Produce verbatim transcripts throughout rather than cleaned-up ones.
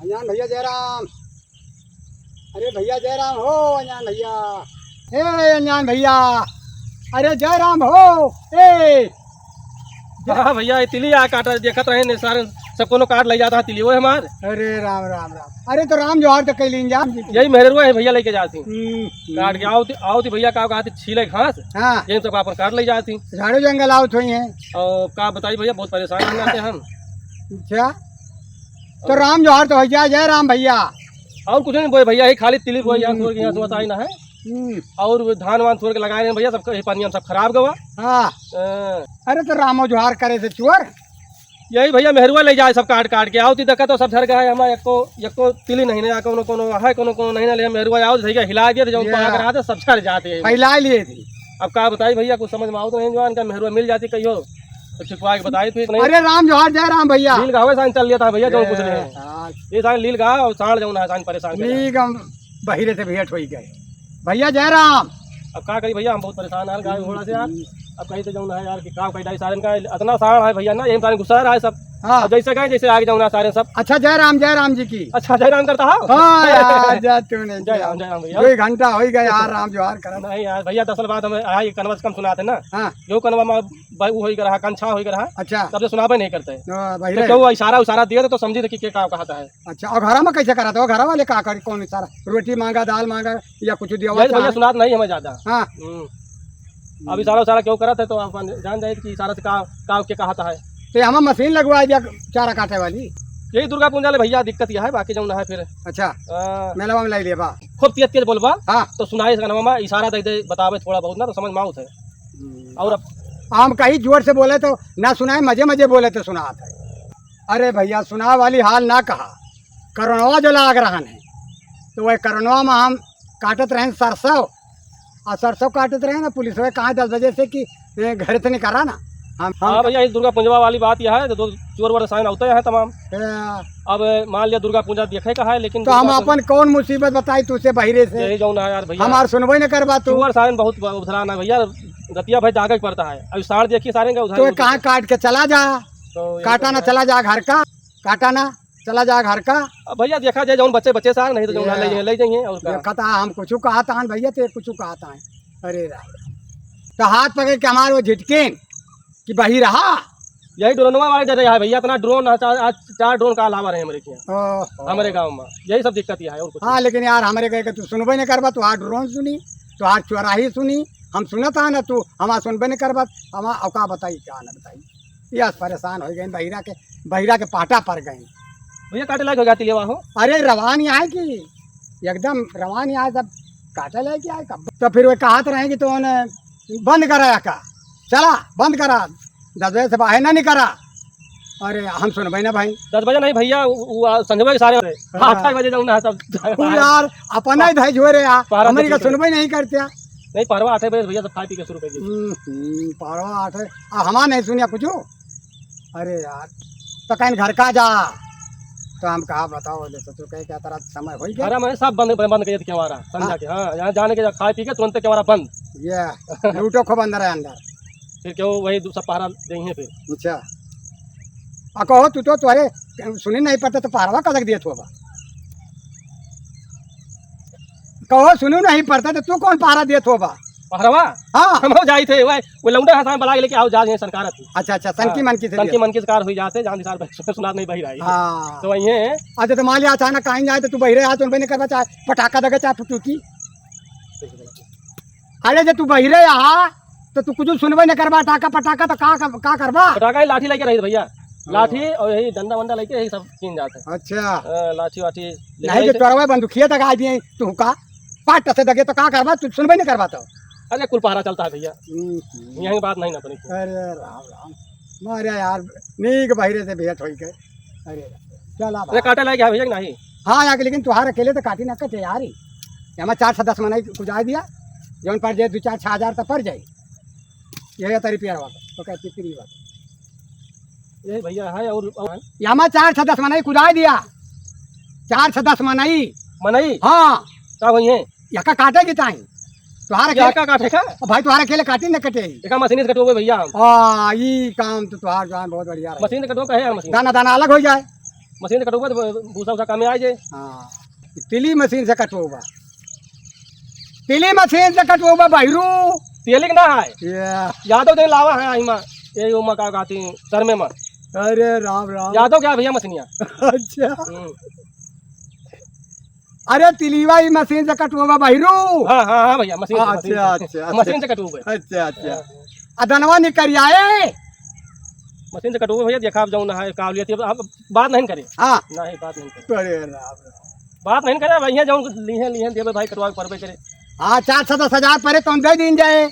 अनजान भइया जयराम। अरे भइया जयराम हो अनजान भइया। ए अनजान भइया। अरे जयराम हो। ए। हाँ भइया, ये तिली आ काटा, देखत रहे ने सारे, सब कोनो काट लइ जात है तिली, वो हमार। अरे राम राम राम। अरे तो राम जोहार तो कइ लीन जा। यही मेहरुआ है भइया, लइके जात ही। हम्म, हम्म। काट के आओ थी, आओ थी भइया, का कहत ही, छीले घास। हाँ। ये सब आपन काट लइ जात ही। झाड़ू जंगल आवत होइहैं। और का बताई भइया, बहुत परेशान हो जाते हम। अच्छा। तो राम जोहार तो होइ जाए, जय राम भइया। और कुछ नहीं बोए भइया, यही खाली तिली बोए, यहाँ थोड़ के यहाँ से बताई ना है। हम्म। और धान वान थोड़ के लगाए रहे भइया, सब ये पानी हम सब खराब गवा। हाँ। हाँ। अरे तो रामो जोहार करे से चोर। यही भइया मेहरुआ लइ जाए सब काट काट के, आओ ती देखा तो सब झर गया है, हमारा एको, एको तिली नहीं ना, कोनो कोनो है, कोनो कोनो नहीं ना, ले मेहरुआ आओ भइया हिला दिया, तो जौन या। पाक रहा था सब झर जाते हैं। फैला लिए थी। अब का बताई भइया, कुछ समझ में आओ तो नहीं, जवान का मेहरुआ मिल जाती कहियो। तो छिपवा के बताई तू, एक नहीं। अरे राम जोहार, जय राम भइया। लील गावे साइन चल लेता है भइया, जो कुछ नहीं है। हाँ। ये साइन लील गा और साढ़ जौन है साइन परेशान कर लील गा। बहिरे से भेंट होई गए। भइया जय राम। अब का करी भइया, हम बहुत परेशान है गाय घोड़ा से यार। अब कहीं तो जौन है यार कि का कही डाई सारन का, इतना साढ़ है भइया ना, यही सारन गुस्सा रहा है सब। हाँ। अब जैसे कहें जैसे आगे जौन है सारे सब। अच्छा जय राम, जय राम जी की। अच्छा जय राम करता है। हाँ यार, जा तू नहीं जय राम, जय राम भइया। दो घंटा हो ही गया यार, राम जोहार करत। नहीं यार भइया, दरअसल बात हमें आई कनवा से कम सुनाते ना। हाँ। यो कनवा में भाई वो होई रहा, कंछा होई रहा। अच्छा। तब से सुनाबे नहीं करते। हाँ, भाई तो रे। क्यों इशारा उशारा दिए थे तो समझी थे कि के का कहता है। अच्छा, और घरा में कैसे करत हो? घरा वाले का करी, कौन इशारा? रोटी मांगा, दाल मांगा या कुछ दिया हुआ यही भैया चाहे? सुनात नहीं हमें ज्यादा। हाँ। हम्म। अब इशारा उशारा क्यों करत है तो अपन जान जाए कि इशारा से का, का के कहता है। तो ये हमें मशीन लगवा दिया चारा काटे वाली। यही दुर्गा पूजा ले भैया दिक्कत यह है, बाकी जौन है फिर। अच्छा। हाँ। मेलवा में लाई लेबा। खूब तेज तेज बोलबा। हाँ। तो सुनाए इस गाना में इशारा दे दे, बतावे थोड़ा बहुत ना तो समझ में आवत है। हम्म। और अब हम कहीं जोर से बोले तो ना सुनाए, मजे मजे बोले तो सुनात है। अरे भैया, सुनावे वाली हाल ना कहा, करोनवा जो लाग रहन है, तो वह करोनवा में हम काटत रहेन सरसों, और सरसों काटत रहेन, पुलिस वाले कहा दस बजे से कि, "ए, घर से निकरा ना।" हम, हम हाँ भैया, इस दुर्गा पूंजवा वाली बात यह है, तो दो चोर वोर साइन होते हैं तमाम। ए, अब मान लिया दुर्गा पूजा देखे का है, लेकिन तो हम दुर्गा पूजा अपन कौन मुसीबत बताई तुझसे बहिरे से? यही जौन है यार भैया। हमार सुनबे न करबा तू। चोर साइन बहुत ब-, उधरा ना भैया, रतिया भाई जागे के पड़ता है। अभी साढ़ देखिए सारे का उधर तो उधर। कहाँ काट के चला जा, तो यही काटा ना सब है। चला जा घर का, काटा ना। चला जा घर का। अब भैया देखा जाए, जौन बच्चे, बच्चे सार, नहीं तो जौन ये ले जाइए, ले जाइए, और का? देखा था, हम कुछ कहा था भैया, ते कुछ कहा था। अरे राम राम। तो हाथ पकड़ के हमारे वो झिटकेन कि बही रहा। यही ड्रोनवा वाले डरे है भैया, इतना ड्रोन है, चार, आज चार ड्रोन का अलावा रहे हमारे यहाँ, ओहो। हमारे गाँव में। यही सब दिक्कत यह है, और कुछ हाँ, नहीं। लेकिन यार, हमारे कहे के तू सुनबे नहीं करबा, तू हाथ ड्रोन सुनी, तू हाथ चौराही सुनी, हम सुनत है ना, तू हमार सुनबे नहीं करबा, हम औका बताई, क्या ना बताई। यस, परेशान होइ गइन, बहिरा के, बहिरा के पाटा पर गइन। भैया, काटे लायक होइ गया तिलेवा हो? अरे, रवान यहाँ है कि एकदम रवान यहाँ है, सब काटे लायक यहाँ है कब। तो फिर वो कहत रहे कि तो उन्हें बंद करा का, चला, बंद करा, दस बजे से बाहर ना निकरा। अरे, हम सुनबे ना भाई। दस बजे नहीं भैया, वो, वो, आ, संझवा के सारे हाँ। आठ बजे जाऊँ ना सब। वो यार, अपना ही धैज हो रे यार, पहरा हमारी का देखिए। सुनबे नहीं करते। नहीं, पहरवा आठ बजे भैया सब खाए पी के शुरू कर दिए। हम्म, हम्म, पहरवा आठ है। आ, हमार नहीं सुनिया कुछ। अरे यार, तो कहीं घर का जा। तो हम कहा, बताओ, ले तो तू कहे क्या तेरा समय हो गया? अरे, मैंने सब बंद, बंद कर दिया था क्यों आ रहा, संझा हाँ। के, हाँ, यहाँ जाने के, खाए पी के तुरंत क्यों आ रहा बंद। ये लूटो खूब अंदर है अंदर। फिर क्यों वही दू-, सब पहरा देंगे फिर। अच्छा। आ कहो, तू तो तुम्हारे सुनी नहीं पड़ता तो पहरवा कदक दिए तू अब। कहो, सुनू नहीं पड़ता, तो तू कौन पहरा देत होबा? पहरवा? हाँ। हम हो जाई थे, वह, वो लौंडे हसान बला के लेके आओ, जा, ये सरकार थी। अच्छा, अच्छा, सनकी हाँ, मनकी से सनकी दिया। मनकी सरकार हुई जाते, जान सार सुनात नहीं बही रही। हाँ। तो वही है। अच्छा, तो मान लिया अचानक कहीं जाए, तो तू बहिरे आ, तो उनपे नहीं करबा, चाहे पटाखा देगा, चाहे फुटूकी। अरे, जे तू बहिरे आ, तो तू कुछ सुनबे नहीं करबा, टाका पटाखा, तो का, का करबा? पटाखा ही लाठी लेके रही भैया। हाँ। लाठी और यही डंडा वंडा लेके यही सब कीन जाते हैं। अच्छा। हाँ, लाठी वाठी नहीं, जो चोरवा बंदूकिया तक आ दिए, तू का? पाट से दगे तो का करबा, तू सुनबे नहीं करबा तो। अरे कुल पहरा चलता है भैया। हम्म, हम्म। यहीं बात नहीं ना बनी। अरे राम राम, मारे यार, नीक बहिरे से भेंट होई के। अरे राम, चला अरे भाई। काटे लायक है भैया कि नहीं? हाँ यार, लेकिन तुहार अकेले तो काटी ना कटे यार ही। हमें चार से दस मनई कुजाई दिया, जौन पड़ जाए दो चार छः हजार तो पड़ जाए। यही तो रिपेयर हुआ तो क्या पिपरी हुआ। यही भैया है और, और ये हमें चार से दस मनई कुजाई दिया, चार से दस मनई। मनई? हाँ। का वही है? यका काटे की ताई। तुहार अकेले यका काटे का? ओ भाई, तुहार अकेले काटी न कटे। एका मशीन से कटोगे भैया हम। हाँ, ई काम तो तुहार जान बहुत बढ़िया रहे। मशीन से कटो कहे यार मशीन। दाना, दाना अलग हो जाए। मशीन से कटउबा तो भूसा उसा कम आ जाए। हाँ, तिली मशीन से कटउबा, तिली मशीन से कटउबा बहिरू। तेलिक ना है। या। यादव दिन लावा है इमा, ये उमा का कहती, सर में मा। अरे राम राम। यादव क्या भैया मशीनिया? अच्छा। हम्म। अरे तिलीवा ई मशीन से कटउबा बहिरू। हाँ, हाँ, हाँ भैया, मशीन से, हाँ, मशीन अच्छा, से। अच्छा, अच्छा। मशीन से कटउबा। अच्छा, अच्छा। हाँ। अदनवा निकल आए। मशीन से कटउबा भैया, देखा अब जौन है, काबिलियत अब बात नहीं करे। हाँ। नहीं, बात नहीं करे। अरे राम राम। बात नहीं करे, भैया जौन लीहे, लीहे देवे भाई, कटवा के परबे करे। हाँ, चार से दस हजार परे तो हम दे दीन जाए।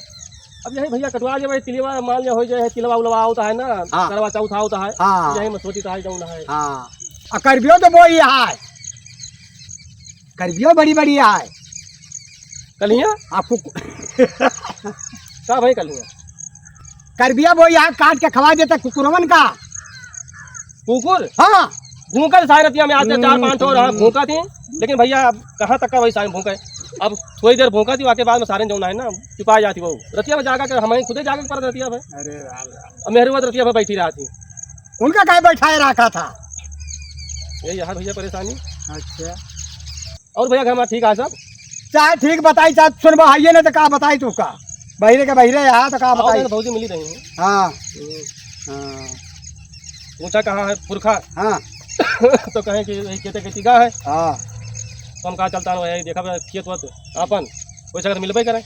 अब यही भैया कटवा जे भाई, तिलवा मान लिया हो जाए, तिलवा उलवा होता है ना, हाँ। करवा चौथ होता है, हाँ। यही में सोची तो है जौन है। हाँ। आ करबियो तो बोई है। करबियो बड़ी बड़ी आय। कलिया? आपको कु- का भाई कलिया? करबिया बोई आय, काट के खवा देता कुकुरवन का। कुकुर? हाँ। भूखा सारे रतिया में आते चार पाँच ठो रहा, हम्म। भूखा थी। लेकिन भैया अब कहाँ तक का वही सारे भूखा है? अब थोड़ी देर भूखा थी, वाके बाद में सारे जौन है ना, चिपा जाती वो। रतिया में जागा के हमें खुदे जागे के पड़त रतिया में। अरे राम राम। अब मेहरुआ तो रतिया में बैठी रहा थी। उनका काहे बैठाए रखा था? यही है भैया परेशानी। अच्छा। और भैया घर में ठीक है सब? चाहे ठीक बताई, चाहे सुन बहाइए ना तो का बताई तू का? बहिरे के बहिरे यहाँ तो का और बताई? भैया भौजी मिली रही हैं। हाँ। हम्म। हाँ। पूछा कहाँ है पुरखा? हाँ। तो कहे कि यही खेते के टिका है। हाँ। तो हम कहा चलता है, देखा खेत वत आपन, वैसे अगर मिलबे करें।